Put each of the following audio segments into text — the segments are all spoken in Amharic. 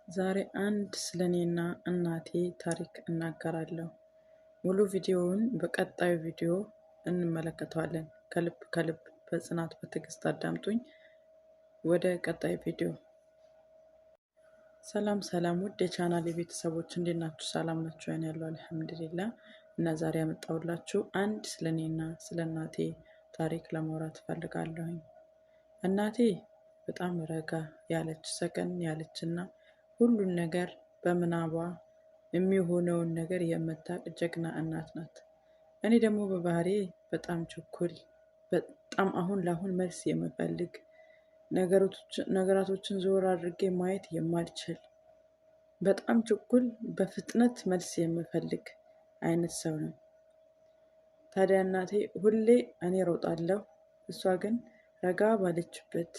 ዛሬ አንድ ስለኔና እናቴ ታሪክ እናገራለሁ። ሙሉ ቪዲዮውን በቀጣዩ ቪዲዮ እንመለከተዋለን። ከልብ ከልብ በጽናት በትዕግስት አዳምጡኝ። ወደ ቀጣይ ቪዲዮ። ሰላም ሰላም፣ ውድ የቻናል የቤተሰቦች እንዴት ናችሁ? ሰላም ናችሁ? ያን ያለው አልሐምዱሊላ። እና ዛሬ ያመጣሁላችሁ አንድ ስለኔና ስለ እናቴ ታሪክ ለማውራት እፈልጋለሁኝ። እናቴ በጣም ረጋ ያለች፣ ሰከን ያለች እና ሁሉን ነገር በምናቧ የሚሆነውን ነገር የምታውቅ ጀግና እናት ናት። እኔ ደግሞ በባህሬ በጣም ችኩል፣ በጣም አሁን ለአሁን መልስ የምፈልግ፣ ነገራቶችን ዞር አድርጌ ማየት የማልችል፣ በጣም ችኩል፣ በፍጥነት መልስ የምፈልግ አይነት ሰው ነው። ታዲያ እናቴ ሁሌ እኔ እሮጣለሁ፣ እሷ ግን ረጋ ባለችበት፣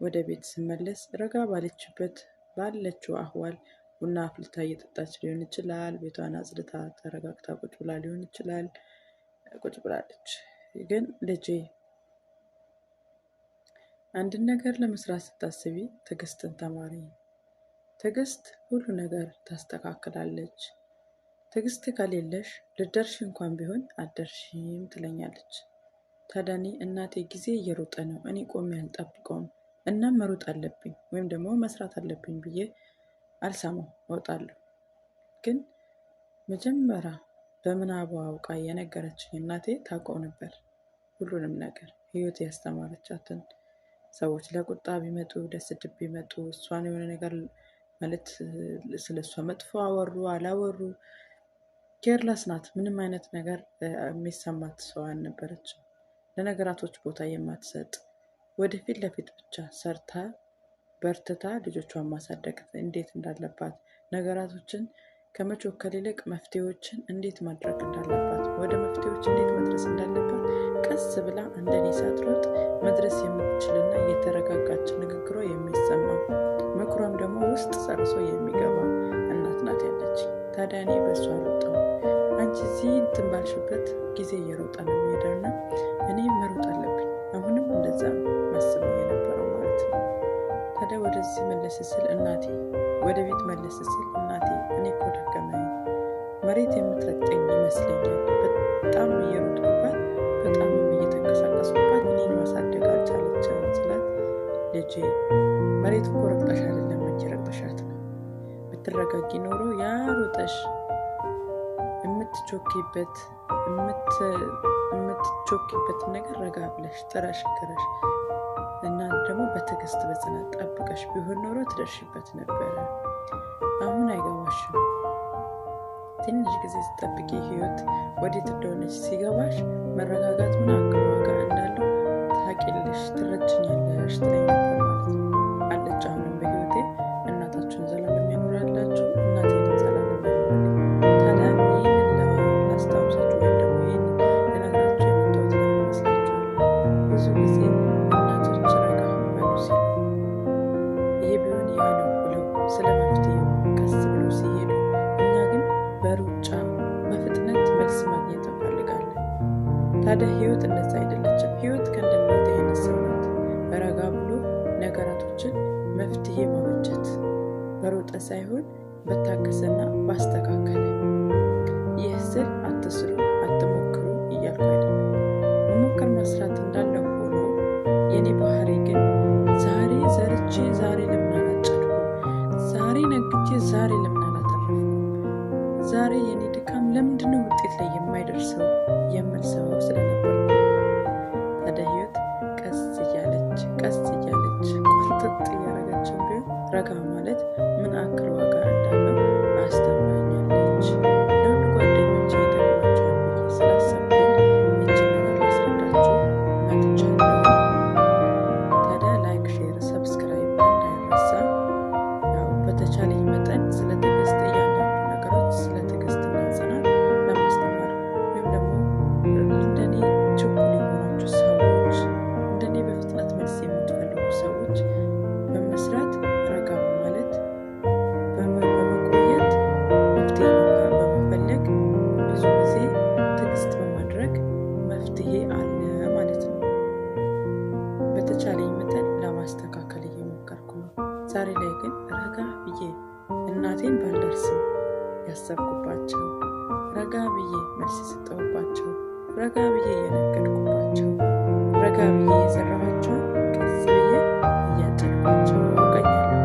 ወደ ቤት ስመለስ ረጋ ባለችበት ባለችው አህዋል ቡና አፍልታ እየጠጣች ሊሆን ይችላል። ቤቷን አጽድታ ተረጋግታ ቁጭ ብላ ሊሆን ይችላል። ቁጭ ብላለች። ግን ልጄ፣ አንድን ነገር ለመስራት ስታስቢ ትዕግስትን ተማሪ። ትዕግስት ሁሉ ነገር ታስተካክላለች። ትዕግስት ከሌለሽ ልደርሽ እንኳን ቢሆን አትደርሺም ትለኛለች። ታዲያ እኔ እናቴ ጊዜ እየሮጠ ነው፣ እኔ ቆሜ አልጠብቀውም። እናም መሮጥ አለብኝ ወይም ደግሞ መስራት አለብኝ ብዬ አልሰማው እወጣለሁ። ግን መጀመሪያ በምናቧ አውቃ የነገረችኝ እናቴ ታውቀው ነበር ሁሉንም ነገር፣ ህይወት ያስተማረቻትን። ሰዎች ለቁጣ ቢመጡ፣ ለስድብ ቢመጡ፣ እሷን የሆነ ነገር ማለት ስለ እሷ መጥፎ አወሩ አላወሩ careless ናት። ምንም አይነት ነገር የሚሰማት ሰው አልነበረችም። ለነገራቶች ቦታ የማትሰጥ፣ ወደፊት ለፊት ብቻ ሰርታ በርትታ ልጆቿን ማሳደግ እንዴት እንዳለባት፣ ነገራቶችን ከመቾከል ይልቅ መፍትሄዎችን እንዴት ማድረግ እንዳለባት፣ ወደ መፍትሄዎች እንዴት መድረስ እንዳለባት ቀስ ብላ እንደኔ ሳትሮጥ መድረስ የምትችልና የተረጋጋች፣ ንግግሯ የሚሰማ፣ ምክሯም ደግሞ ውስጥ ሰርሶ የሚገባ እናት ናት ያለች። ታዲያ እኔ በእሷ አልወጣሁም። አንቺ እዚህ እንትን ባልሽበት ጊዜ እየሮጠ ነው የሚሄደው እና እኔ መሮጥ አለብኝ። አሁንም እንደዛ ማስበው የነበረው ማለት ነው። ታዲያ ወደዚህ መለስ ስል እናቴ፣ ወደ ቤት መለስ ስል እናቴ፣ እኔ እኮ ደከመኝ፣ መሬት የምትረግጠኝ ይመስለኛል። በጣም እየሮጥኩባት፣ በጣምም እየተንቀሳቀስኩባት እኔን ማሳደግ አልቻለችም ስላት፣ ልጄ፣ መሬት እኮ ረግጠሽ አይደለም፣ አንቺ ረግጠሻት ነው። ብትረጋጊ ኖሮ ያ ሮጠሽ የምትቾኪበት የምትቾኪበትን ነገር ረጋ ብለሽ ጥረሽ ግረሽ እና ደግሞ በትዕግስት በጽናት ጠብቀሽ ቢሆን ኖሮ ትደርሽበት ነበረ። አሁን አይገባሽም። ትንሽ ጊዜ ስጠብቂ ህይወት ወዴት እንደሆነች ሲገባሽ መረጋጋት ምን ያክል ዋጋ እንዳለው ታውቂያለሽ፣ ትረጅኛለሽ ትለኝ ነበር ማለት ነው። አለች አሁንም በህይወቴ። እናታችሁን ዘላለም ያኖራላችሁ፣ እናቴንም ዘላለም ያኖራልኝ። ታዲያ ይህንን ላስታውሳችሁ ወይም ደግሞ ይህንን ልነግራችሁ የመጣሁት ለምን ይመስላችኋል? ብዙ ጊዜ እናቶች ረጋ በሉ ሲሉ፣ ይሄ ቢሆን ያ ነው ብለው ስለ መፍትሄው ቀስ ብለው ሲሄዱ፣ እኛ ግን በሩጫ በፍጥነት መልስ ማግኘት እንፈልጋለን። ታዲያ ህይወት እንደዛ አይደለችም። ህይወት ከእንደናንተ አይነት ሰው ናት። ረጋ ብሎ ነገራቶችን መፍትሄ ማበጀት በሮጠ ሳይሆን በታገሰና ባስተካከለ። ይህ ስል አትስሩ፣ አትሞክሩ እያልኩ አይደለም። መሞከር መስራት እንዳለ ሆኖ የኔ ባህሪ ግን ዛሬ ዘርቼ ዛሬ ለምን አላጨድኩም? ዛሬ ነግጄ ዛሬ ለምን አላተረፍኩም? ዛሬ የኔ ድካም ለምንድነው ውጤት ላይ የማይደርሰው የምል ሰው ስለነበርኩ። ታዲያ ህይወት ቀስ እያለች ቀስ እያለች ቁርጥጥ እያደረገችን ቢሆን ረጋ ማለት ምን አክል ዋጋ እንዳለው አስተምራኛለች። ለውድ ጓደኞቼ ይጠቅማቸዋል ብዬ ስላሰብኩኝ ይችን ነገር ላስረዳችሁ መጥቻለሁ። ታዲያ like፣ share፣ subscribe እንዳይረሳ። ያው በተቻለኝ መጠን ስለ ትዕግስት፣ እያንዳንዱ ነገሮች ስለ ትዕግስትና ጽናት ለማስተማር ወይም ደግሞ እንደኔ ችኩል የሆናችሁ ሰዎች፣ እንደኔ በፍጥነት መልስ የምትፈልጉ ሰዎች በመስራት፣ ረጋ በማለት፣ በመቆየት ዛሬ ላይ ግን ረጋ ብዬ እናቴን ባልደርስም ያሰብኩባቸው፣ ረጋ ብዬ መልስ የሰጠሁባቸው፣ ረጋ ብዬ የነገድኩባቸው፣ ረጋ ብዬ የዘራኋቸውን ቀስ ብዬ እያጨድኳቸው እገኛለሁ።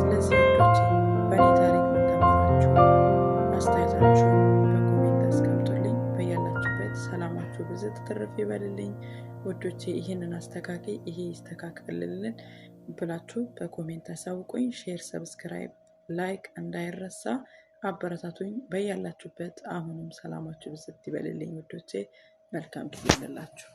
ስለዚህ ውዶቼ በእኔ ታሪክ ምን ተማራችሁ? አስተያየታችሁን በ comment አስቀምጡልኝ። በያላችሁበት ሰላማችሁ ብዝት ትርፍ ይበልልኝ። ውዶቼ ይህንን አስተካክይ፣ ይሄ ይስተካከልልን ብላችሁ በ comment አሳውቁኝ። Share፣ subscribe፣ like እንዳይረሳ፣ አበረታቱኝ። በያላችሁበት አሁንም ሰላማችሁ ብዝት ይበልልኝ ውዶቼ። መልካም ጊዜ ይሁንላችሁ።